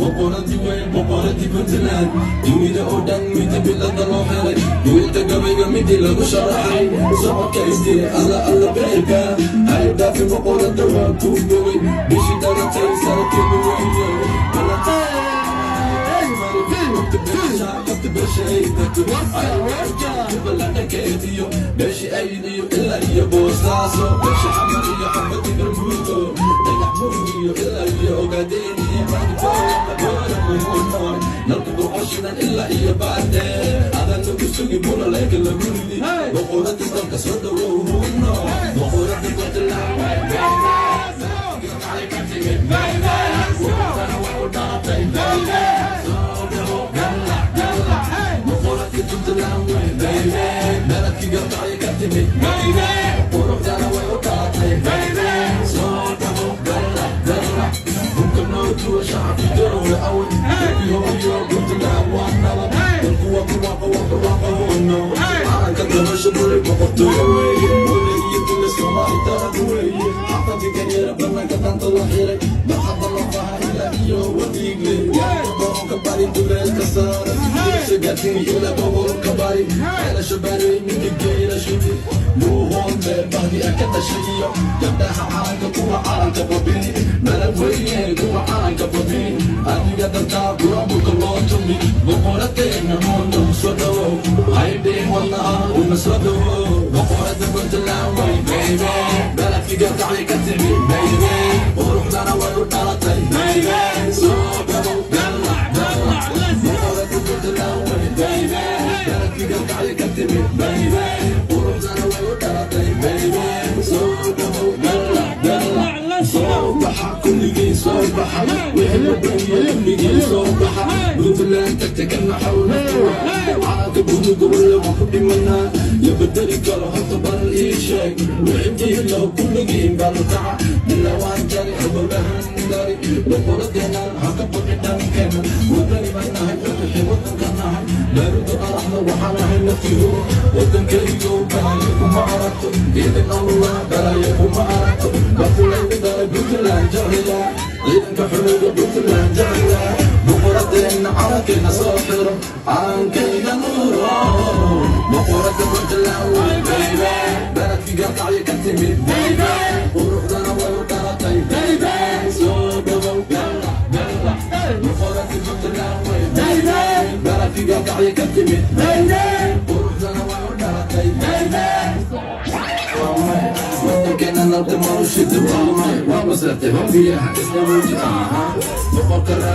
Boqoradii weyn, boqoradii Puntland, dunida oo dhan midi bilada loo helay, buugta gabayga midii lagu sharaxay, socodka istiri alla alla beerka hay dhaafin. Boqorada waa ku bogay, bishii dhalatay sanadkeenu weeyo. Beesha beeshi aydiyo ilaa iyo Boosaaso, beesha Xamar iyo xabadi Garbuuto, Dhagax Buur iyo ilaa iyo Ogaadeen iyo nalka Burcoshidan ilaa iyo Baardheer, adan lagu sugi bulaleyka lagu ridi. Boqorada dalka soo dhawow, huno boqorada Puntland. Quruxdana way u dhalatay. Soo dhawo, galla galla, boqoradii Puntland way, baby. Beledkii Gardacyo ka timid, quruxdana way u dhalatay. Soo dhawo, galla galla, hubka noo duwa, shacabki Garowe away. Hooyo Puntland waa nabad, dalku waa barwaaqo, waa barwaaqo hoono. Calanka dabasha dhulay boqortooyo weeye, wala iyo dila Soomaali darag weeye. Xaafadii Ganyara banaanka danta la xiray, barxadda lafaha ilaa iyo Wadiigle, garoonka Bari duleedka saara, gaarsiin ilaa gobolka Bari, Ceelasha Bari midigeela shubi, Buuhoodle bahdi a ka dhashay iyo gabdhaha calanka, kuwa calanka babini, Balad weyne kuwa calanka babini, adiga dartaa buraburka loo tumi. Boqoradeena muuno soo dhawow, haydhiin wadnaha una soo dhawow. Boqorada Puntland way, baby. Beledkii Gardacyo ka timi, baby. Quruxdana way u dhalatay, baby. Soo dhawow, galla galla, boqorada Puntland way, baby. Beledkii Gardacyo ka timi, baby. Quruxdana way u dhalatay, baby. Soo dhawow, galla galla, soo baxa kulligii, soo baxa wixii wadaniya kulligii, soo baxa. Puntland tagta ka naxowna, calanka buluuga walla waan ku dhimanaa, ya bedeli karo? Horta bal ii sheeg wixii diilo kulligiin balkaca bilawaan jari halbowlahan dari. Boqoradeenan ha ka baqi dhankeena, wadani baan nahay, wixii wadanka nahay, baaruda qaraxda waxaan ahay naftihu. Wadankaygo balaayo kuma aragto, idin Allah balaayo kuma aragto. Bafulaygu dhalay Puntland jecliya, ciidanka xuluga Puntland jecliya. Boqoradeenna calankeena soo xiro, calankayga nuuro. Boqorada Puntland way, baby. Beledkii Gardacyo ka timid, baby. Quruxdana way u dhalatay, baby. Soo dhawow, galla galla, boqorada Puntland way, baby. Beledkii Gardacyo ka timid, baby. Quruxdana way u dhalatay, baby. Wadankeena nalka marushida waa may, waa masartay hobiyaha isla wuji aha boqorka.